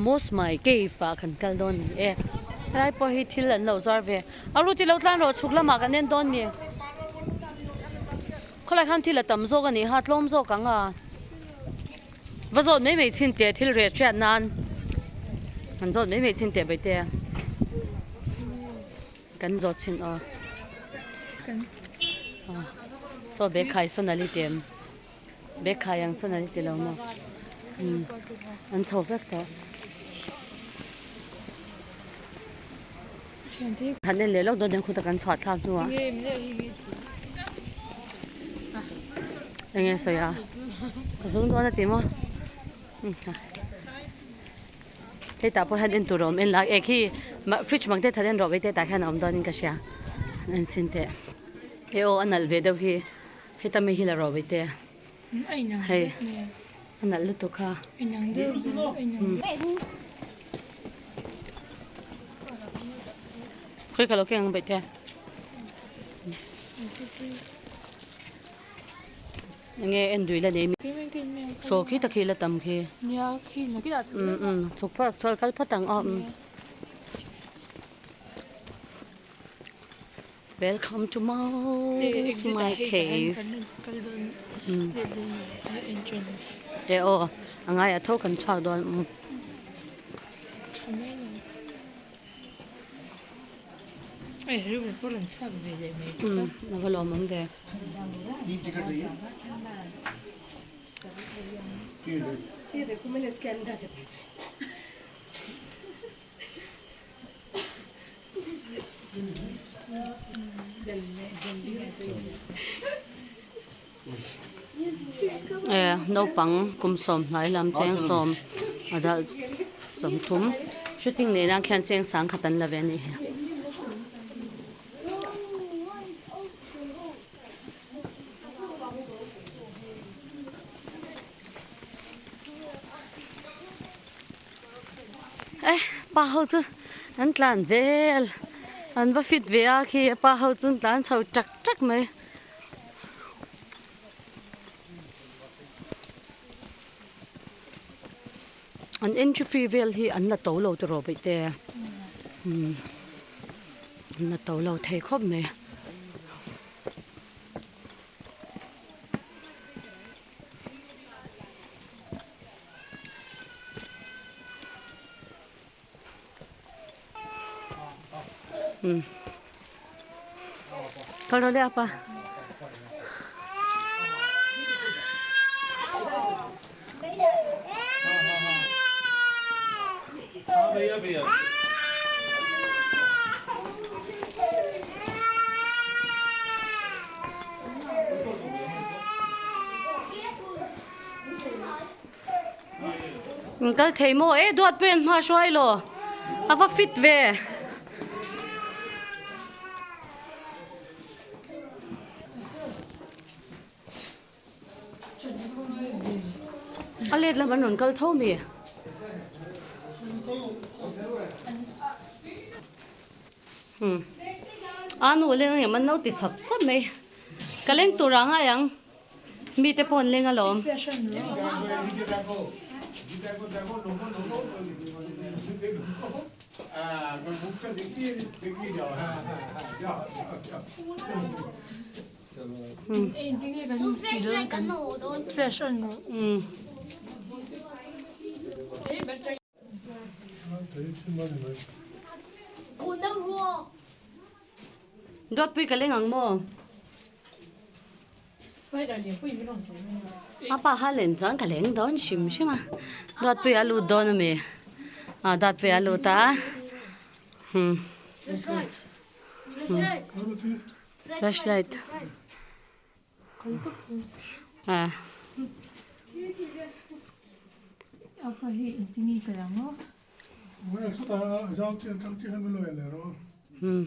Mosmai cave ah kan kal dawn ni e helai pawh hi thil an lo zuar ve a ruti lo tlan rawh chhuk lamah kan en dawn ni khawlai khan thil a tam zawk a nih kha tlawm zawk ang a va zawt mai mai chhin teh thil reh hriat nan an zawt mai mai chhin teh bai te kan zawt chhin aw saw bag khai sawn a li ti em bag khai ang sawn a li ti lo maw an chho vek tawh. Han en leh lawk dawn hian khuta kan chhuah thlak hnuah enge sawi a ka zung dawn a ti maw hei tah pawh hian en tur a awm en la eh khi fridge bang te that en rawh vei te tah hian a awm dawn in ka hria han en chhin teh e aw a nalh ve deuh hi heta mi hi la rawh vei te hei a nalh lutuk kha. Khawi ka lo keng ang baih te. Enge en dui la nei mi. Saw khi ta khi la tam khi. Um chhuk phawt chuan kal phawt ang aw. Welcome to Mosmai cave. E aw a ngai a tho kan chhuak dawn. Umm a va lawm awm ve. Eh naupang kum sawmhnai lam cheng sawm adult sawmthum shooting nei nan khian cheng sang khat an la ve a nih hi. Eh pa ho chu an tlan vel an va fit ve a khi pa ho chu an tlan chho tak tak mai. An entry fee vel hi an la to lo tiraw bawih te umm an la to lo thei khawp mai. Umm kal rawh le apa. In kal thei maw e duat pawh hian hma hruai law a va fit ve. A let lam an rawn kal tho mi. Hmm. A nu leng em an lo ti sap sap mai. Ka leng tur a ngai ang. Mi te pawh an leng alawm. Duatpui ka leng ang maw? A pa kha len chuan ka leng dawn hrim hrim a Duatpui a lut dawn a mi ah Duatpui a lut a hmm flashlight ah. Hmm.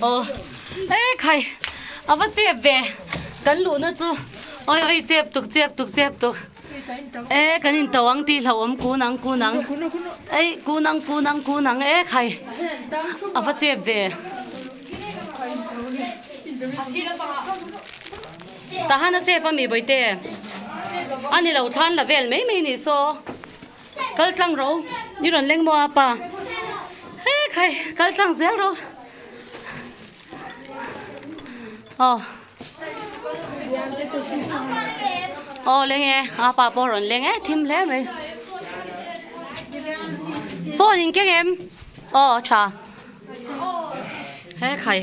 Aw e khai a va chep ve kan luhna chu Oi oi chep tuk chep tuk chep tuk. E kan in to ang tih hlauhawm kun ang kun ang. Ei kun ang kun ang kun ang e khai. A va chep ve. Tahan a chep a mi bawihte. A ni lo thlan la vel mai mai ni saw. Kal tlang ro i rawn leng maw a pa. He khai kal tlang zel ro. Aw. Aw leng e a pa pawh rawn leng e thim hle mai. Phone in keng em? Aw tha. He khai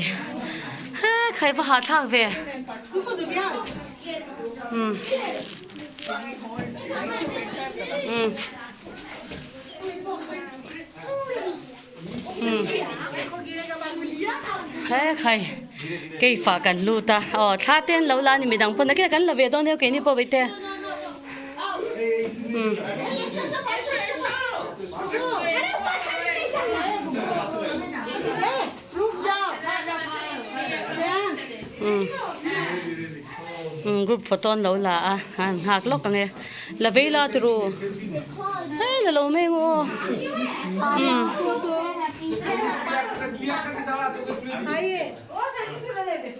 he khai va hahthlak ve. Um. Um. Um. He khai keifa kan lut a aw thla te an lo la a ni midang pawn a kan la ve dawn deuh keini pawh vaite. Um. Um. Um group photo an lo la a an nghak lawk ang e la vei la turu hei la lo mai ang aw um.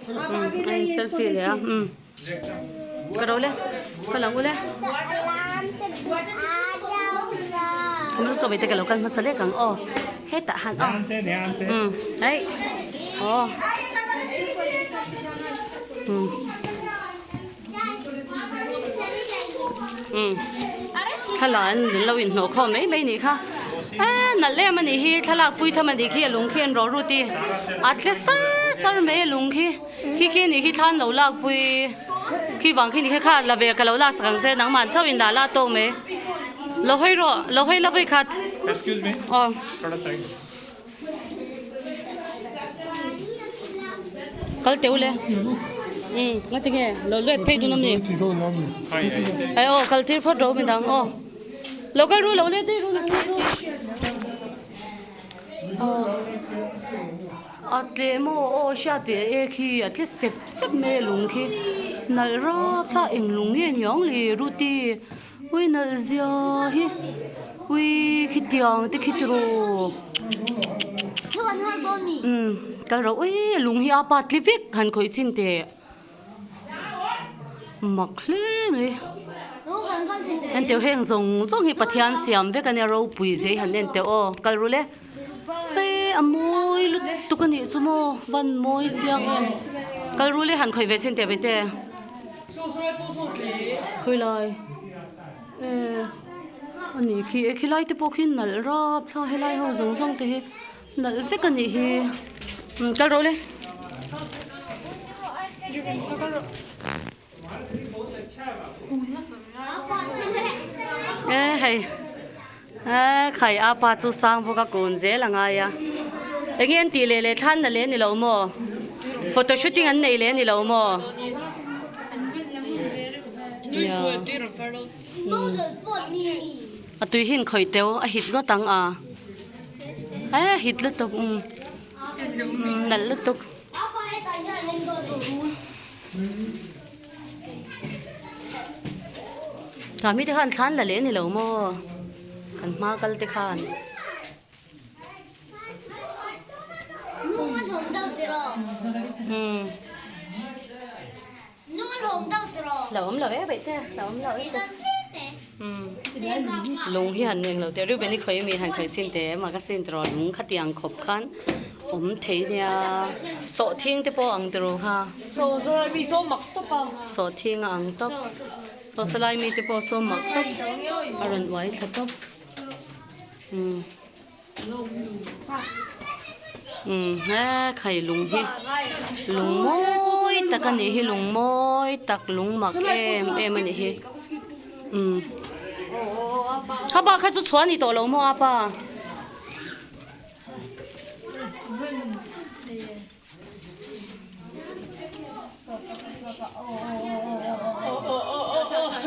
Um a in selfie leh a um. Ka ro le ka lang ule Kamu so te ka lo kal hmasa lek ang aw hetah han aw um ai aw um um thla an lo in hnawh khawm mai mai ni kha e nalh em anih hi thlalak pui tham anih khi a lung khi an rawh rut i a tle sar sar mai a lung khi. Khi khi nih khi thlan lo lak pui khi vang khi nih khi kha la ve ka lo lak sak ang che nangmah chauh in lah lah tawk mai lo hawi rawh lo hawi la vawi khat Excuse me. Aw Thoda side. Kal teu le um nga tinge lo let phei dun awm ni ai aw kal tir phawt ro midang aw lo kal ru lo let daih ru aw. A tle maw aw hriat ve e khi a tle sep sep mai a lung khi nalh rap thlak eng lung nge ni ang le ruti ui nalh zia hi ui khitiang te khi tiraw umm kal rawh ui a lung hi a pa tle vek han khawih chin teh. Mak hle mai en teuh heng zawng zawng hi Pathian siam vek ania ropui zai han en teuh aw kal ru le hei a mawi lutuk a nih chu maw van mawi chiang em kal ru le han khawih ve chhin teh mai te khawi lai eh a nih khi e khilai te pawh khi nalh rap thla helai ho zawng zawng te hi. Nalh vek a nih hi. Umm kal rawh le. E hei e khai a pa chu sang bawk a kun zel a ngai a. Enge an tih leh leh thlan na leh ni lo maw? Photo shooting an nei leh ni lo maw? A tui hi inkhawih teuh a hit ngawt ang a eh hit lutuk umm nalh lutuk. Tah mite khan thlan la leh a ni lo maw kan hma kal te khan. Umm. Lo awm lo e baih te lo awm lo e lung hi han eng lo teh Reuben i khawi ami han khawi chin teh ema ka sin tiraw lung khatiang khawp khan awm thei nia sawhthing te pawh ang tiraw kha sawhthing a ang tawp saw salai mi te pawh saw mak tawp a rawn uai thla tawp umm. Umm he khai lung hi lung mawi tak a nih hi lung mawi tak lung mak em em a nih hi umm kha pa kha chu chhuah a ni tawh lo maw a pa.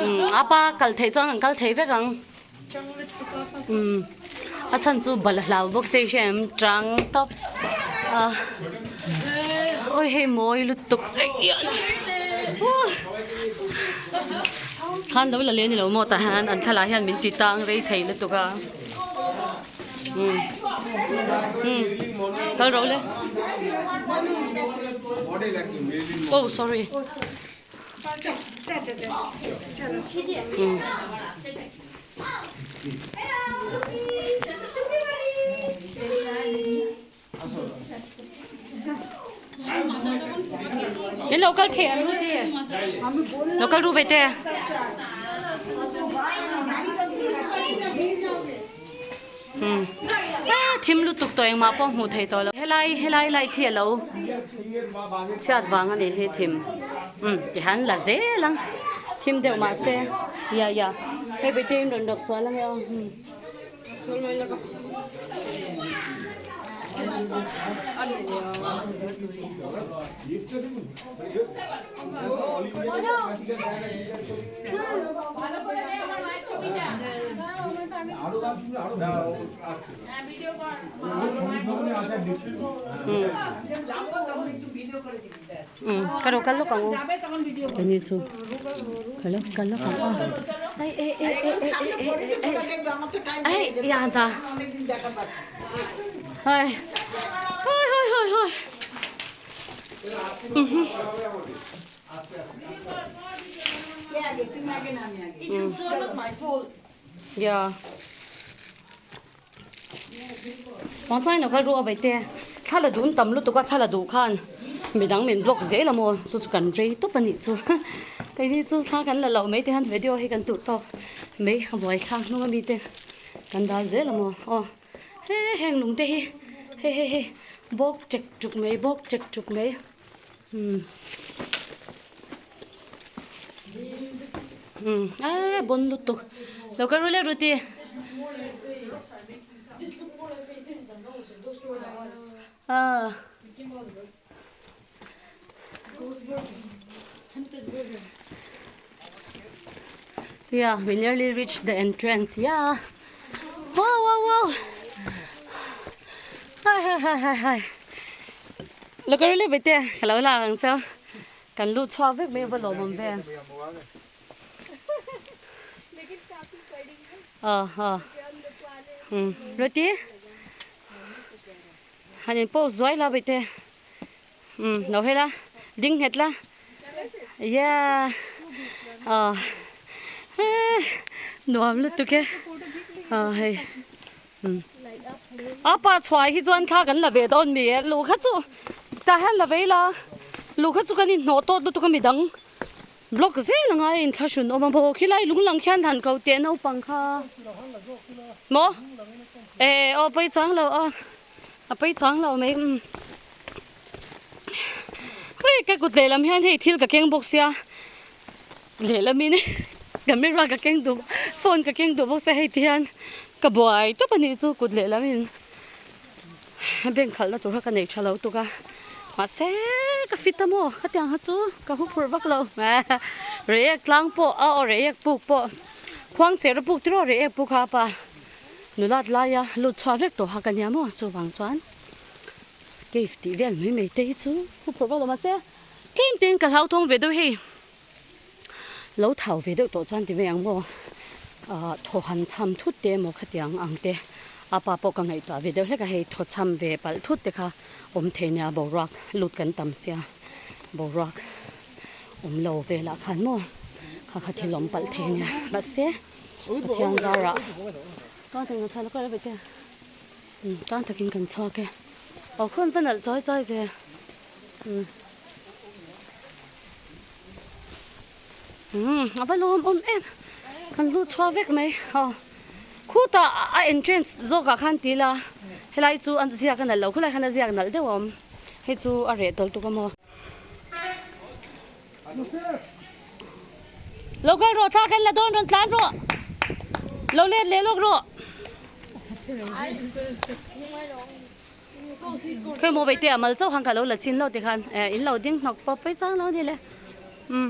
Umm a pa kal theih chuan kan kal thei vek ang umm a chhan chu balh a hlau bawk se hria em tang tawp a awi hei mawi lutuk. Khan lo la leh ni lo maw tah hian an thlalak hian min ti tang rei thei lutuk a umm umm kal rawh le oh sorry umm. In lo kal thei an ru ti. Lo kal ru ve te. Hmm. Ah, thim lutuk tawh engmah pawh hmuh thei tawh lo. Helai helai light hi alo chhiat vang a nih hi thim. Um, tihian la zel ang. Thim deuh mahse. Ya ya. Hei bete in rawn rawp sual ange aw. Hmm. Ka ro kal lawk ang u keini chu ka lo kal lawk ang aw ai e e e e e e ai ya da hai hai hai hai hai Yeah. Wang chuan in kal ru a baite thla la dun tam lutuk a thla la duh khan midang min block zel a maw chu chu kan rei tawp a nih chu keini chu thla kan la loh mai te hian video hi kan duh tawk mai a buai thlak hnung ami te kan dal zel a maw aw he heng lung te hi hei hei hei bawk chek chuk mai bawk chek chuk mai umm umm eee bon lutuk lo kal ru le Ruti. Ah. Yeah, we nearly reached the entrance. Yeah. Wow, wow, wow. Hi, hi, hi, hi, hi. Look at really bit there. Hello, la ang chao. Kan lu chhuak vek mai va lawm awm ve. Ah, ah. Hmm. Roti? Han in pawh zuai la bete. Um lo hei la ding nghet la yeah ah nuam lutuk e ah hei um a pa chhuai hi chuan thla kan la ve dawn mi e luh kha chu tah hian la vei la luh kha chu kan inhnawh tawt lutuk a midang block zel anga a inthlahrun awm a maw khilai lung lang khian han ko teh naupang kha maw e aw pawi chuang lo a. A pawi chuang lo mai umm hei ka kut lehlam hian hei thil ka keng bawk sia lehlamin camera ka keng duh phone ka keng duh bawk sia hei ti hian ka buai tawp a nih chu kut lehlamin bank khalhna tur kha ka nei tha lo tuk a mahse ka fit a maw khatiang kha chu ka hu phurh vak lo reiek tlang pawh a aw reiek puk pawh khuangcher a puk tiraw reiek puk kha pa. Nulat laia lut chhuah vek tawh hak a nia maw chuvang chuan cave tih vel mai mai te hi chu hu phurh vak lo mahse tlem te in ka hlauthawng ve deuh hei lo thau ve deuh tawh chuan ti mai ang maw ah thaw han chham thut te emaw khatiang ang te a pa pawh ka ngaihtuah ve deuh hlek a hei thaw chham ve palh thut te kha awm thei nia boruak lut kan tam sia boruak awm lo velah khan maw kha kha thil awm palh thei ania mahse. Pathian zarah tang takin kan chhuak lawk a umm tang takin kan chhuak e aw khawn va nalh chawi chawi ve umm umm a va lawm awm em kan lu chhuak vek mai aw khutah a entrance zawkah khan ti ila helai chu a ziak a nalh lo khulai khan a ziak nalh deuh a awm hei chu a reh tawlh tuk a maw. Lo kal rawh thla kan la dawn rawn tlan rawh lo let leh lawk rawh Khawi maw veite a mal chauh khan ka lo la chin lo tikhan in lo ding hnawk pawp pawih chang lo ni le umm.